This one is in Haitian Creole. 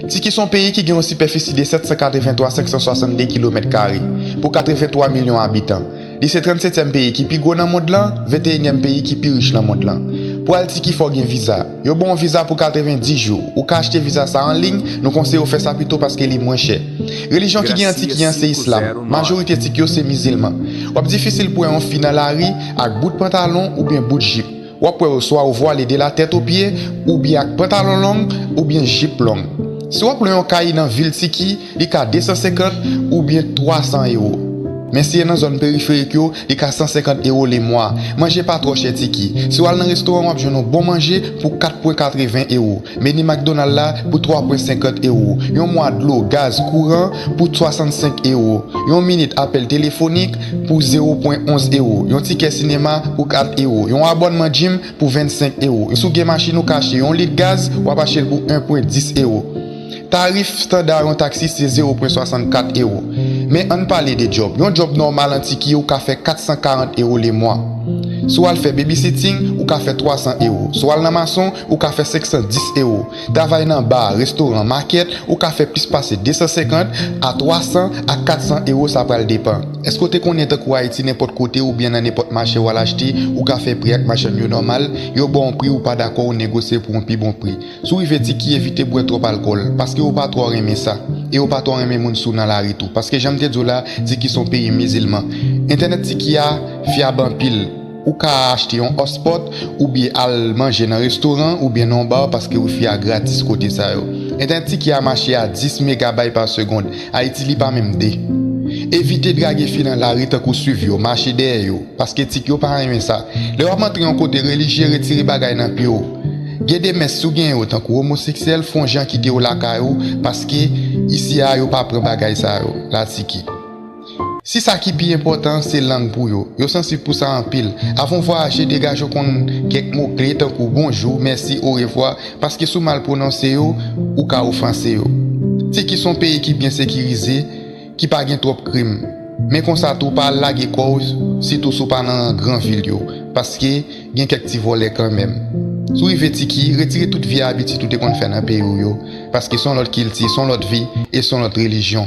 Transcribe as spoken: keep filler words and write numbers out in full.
Tiki se yon peyi ki gen yon sipèfisi de sèt san katrevenntwa senk san swasannde kilomèt kare pou katrevenntwa milyon abitan. Li se trannsetyèm peyi ki pi gwo nan mond lan, venteyinyèm peyi ki pi rich nan mond lan. Pou al Tiki, fò w gen viza. Yo ba w yon viza pou katrevenndis jou. Ou ka achte viza sa an liy, nou konseye w fè sa pito paske li mwen chè. Relijyon ki gen an Tiki an se islam. Majorite Tik yo se mizilman. W ap difisil pou wè yon fi nan lari ak bout pantalon oubyen bout jip. W ap wè yo swa ou vwale de la tèt o pye, oubyen ak pantalon long, oubyen jip long. Si w ap lwe yon kay nan vil Tiki, li ka de san senkant oubyen twa san ewo. Men si e nan zòn periferik yo, li ka san senkant ewo lemwa. Manje pa twò chè Tiki. Si w al nan restoran, w ap jwenn yon bon manje pou kat pwen katreven ewo. Meni McDonald la pou twa pwen senkant ewo. Yon mwa dlo, gaz, kouran pou swasannsenk ewo. Yon minit apèl telefonik pou zewo pwen onz ewo. Yon tikè sinema pou kat ewo. Yon abònman gym pou vennsenk ewo. Si w gen machin, ou ka achte yon lit gaz, w ap achte l pou en pwen dis ewo. Tarif estanda yon taksi se zewo pwen swasannkat ewo. Men ann pale de djòb. Yon djòb nòmal an Tiki, ou ka fè kat san karant ewo lemwa. Si w al fè babysitting, ou ka fè twa san ewo. Si w al nan mason, ou ka fè senk san dis ewo. Travay nan ba, restoran, makèt, ou ka fè plis pase de san senkant a twa san a kat san ewo, sa pral depann. Èske w te konnen tankou Ayiti, nenpòt kote oubyen nan nenpòt mache w al achte, ou ka fè pri ak machann yo nòmal, yo ba w yon pri ou pa dakò, ou negosye pou yon pi bon pri. Si w rive Tiki, evite bwè twòp alkòl, paske yo pa twò renmen sa. E yo pa twò renmen moun sou nan lari tou, paske jan m te di w la, Tiki se yon peyi mizilman. Entènèt Tiki a fyab anpil. Ou ka achte yon hotspot oubyen al manje nan restoran oubyen nan yon bar paske wifi a gratis kote sa yo. Entènèt Tiki a mache a dis megabay pa segond. Ayiti, li pa menm de. Evite drage fi nan lari tankou swiv yo, mache dèyè yo, paske Tik yo pa renmen sa. Lè w ap antre yon kote relijye, retire bagay nan pye w. Gen de mès, si w gen yo, tankou omoseksyèl, fè yon jan kite yo lakay ou, paske isi a yo pa pran bagay sa yo la Tiki. Si sa ki pi enpòtan se lang pou yo, yo sansib pou sa anpil. Avan w vwayaje, degaje w konn kèk mo kle tankou bonjou, mèsi, orevwa, paske si w mal pwononse yo, ou ka ofanse yo. Tiki se yon peyi ki byen sekirize, ki pa gen twòp krim. Men konsa tou, pa al lage kò w, sitou si w pa nan gran vil yo, paske gen kèk ti vòlè kanmenm. Si w rive Tiki, retire tout vye abitid ou te konn fè nan peyi w yo, paske se yon lòt kilti, se yon lòt vi, e se yon lòt relijyon.